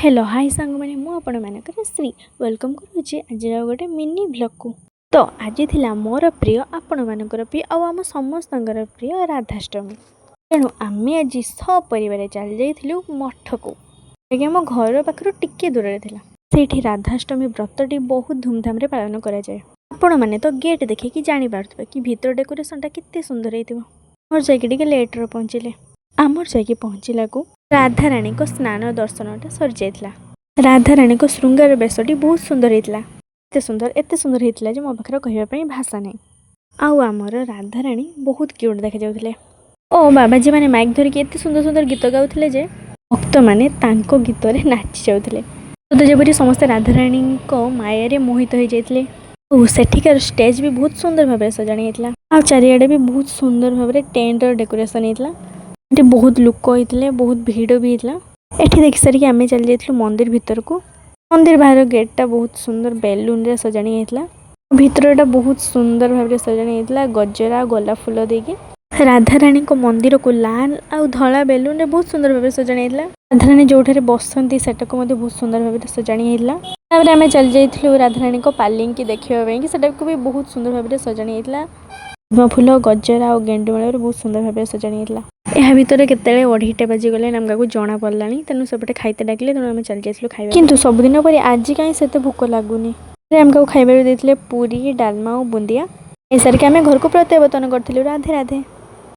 Hello, high ସାଙ୍ଗମାନେ, ମୁଁ ଆପଣମାନଙ୍କର ଶ୍ରୀ welcome କରୁଛି ଆଜିର ଗୋଟେ ମିନି ବ୍ଲଗ୍କୁ। ତ ଆଜି ଥିଲା ମୋର ପ୍ରିୟ, ଆପଣମାନଙ୍କର ପ୍ରିୟ ଆଉ ଆମ ସମସ୍ତଙ୍କର ପ୍ରିୟ ରାଧାଷ୍ଟମୀ। ତେଣୁ ଆମେ ଆଜି ସପରିବାର ଚାଲି ଯାଇଥିଲୁ ମଠକୁ, ଯାହାକି ଆମ ଘର ପାଖରୁ ଟିକେ ଦୂରରେ ଥିଲା। ସେଇଠି ରାଧାଷ୍ଟମୀ ବ୍ରତଟି ବହୁତ ଧୁମଧାମରେ ପାଳନ କରାଯାଏ। ଆପଣମାନେ ତ ଗେଟ୍ ଦେଖିକି ଜାଣିପାରୁଥିବେ କି ଭିତର ଡେକୋରେସନଟା କେତେ ସୁନ୍ଦର ହେଇଥିବ। ଆମର ଯାଇକି ଟିକେ ଲେଟ୍ରେ ପହଞ୍ଚିଲେ। ଆମର ଯାଇକି ପହଞ୍ଚିଲାକୁ ରାଧାରାଣୀଙ୍କ ସ୍ନାନ ଦର୍ଶନଟା ସରିଯାଇଥିଲା। ରାଧାରାଣୀଙ୍କ ଶୃଙ୍ଗାର ବେଶଟି ବହୁତ ସୁନ୍ଦର ହେଇଥିଲା। ଏତେ ସୁନ୍ଦର, ଏତେ ସୁନ୍ଦର ହେଇଥିଲା ଯେ ମୋ ପାଖରେ କହିବା ପାଇଁ ଭାଷା ନାହିଁ। ଆଉ ଆମର ରାଧାରାଣୀ ବହୁତ କ୍ୟୁଟ୍ ଦେଖାଯାଉଥିଲେ ଓ ବାବାଜୀମାନେ ମାଇକ୍ ଧରିକି ଏତେ ସୁନ୍ଦର ସୁନ୍ଦର ଗୀତ ଗାଉଥିଲେ ଯେ ଭକ୍ତମାନେ ତାଙ୍କ ଗୀତରେ ନାଚି ଯାଉଥିଲେ। ସତେ ଯେପରି ସମସ୍ତେ ରାଧାରାଣୀଙ୍କ ମାୟାରେ ମୋହିତ ହେଇଯାଇଥିଲେ। ଓ ସେଠିକାର ଷ୍ଟେଜ୍ ବି ବହୁତ ସୁନ୍ଦର ଭାବରେ ସଜାଣି ହେଇଥିଲା ଆଉ ଚାରିଆଡ଼େ ବି ବହୁତ ସୁନ୍ଦର ଭାବରେ ଟେଣ୍ଟର ଡେକୋରେସନ୍ ହେଇଥିଲା। ଏଠି ବହୁତ ଲୋକ ହେଇଥିଲେ, ବହୁତ ଭିଡ଼ ବି ହେଇଥିଲା। ଏଠି ଦେଖି ସାରିକି ଆମେ ଚାଲି ଯାଇଥିଲୁ ମନ୍ଦିର ଭିତରକୁ। ମନ୍ଦିର ବାହାର ଗେଟ୍ଟା ବହୁତ ସୁନ୍ଦର ବେଲୁନରେ ସଜାଣି ହେଇଥିଲା। ଭିତରଟା ବହୁତ ସୁନ୍ଦର ଭାବରେ ସଜାଣି ହେଇଥିଲା ଗଜରା ଆଉ ଗୋଲାପ ଫୁଲ ଦେଇକି। ରାଧାରାଣୀଙ୍କ ମନ୍ଦିରକୁ ଲାଲ ଆଉ ଧଳା ବେଲୁନରେ ବହୁତ ସୁନ୍ଦର ଭାବରେ ସଜାଣି ହେଇଥିଲା। ରାଧାରାଣୀ ଯେଉଁଠାରେ ବସନ୍ତି, ସେଟାକୁ ମଧ୍ୟ ବହୁତ ସୁନ୍ଦର ଭାବରେ ସଜାଣି ହେଇଥିଲା। ତାପରେ ଆମେ ଚାଲି ଯାଇଥିଲୁ ରାଧାରାଣୀଙ୍କ ପାଲିଙ୍କି ଦେଖିବା ପାଇଁ କି। ସେଟାକୁ ବି ବହୁତ ସୁନ୍ଦର ଭାବରେ ସଜାଣି ହେଇଥିଲା। ପଦ୍ମ ଫୁଲ, ଗଜରା ଆଉ ଗେଣ୍ଡୁମାଳରେ ବହୁତ ସୁନ୍ଦର ଭାବରେ ସଜାଣି ହେଇଥିଲା। ଏହା ଭିତରେ କେତେବେଳେ 2:30 ବାଜିଗଲାଣି, ଆମକୁ ଜଣା ପଡ଼ିଲାଣି। ତେଣୁ ସେପଟେ ଖାଇତେ ଡାକିଲେ, ତେଣୁ ଆମେ ଚାଲି ଯାଇଥିଲୁ ଖାଇବା। କିନ୍ତୁ ସବୁଦିନ ପରି ଆଜି କାହିଁ ସେତେ ଭୋକ ଲାଗୁନି। ଆମକୁ ଖାଇବାକୁ ଦେଇଥିଲେ ପୁରୀ, ଡାଲମା ଆଉ ବୁନ୍ଦିଆ। ଖାଇସାରିକି ଆମେ ଘରକୁ ପ୍ରତ୍ୟାବର୍ତ୍ତନ କରିଥିଲୁ। ରାଧେ ରାଧେ।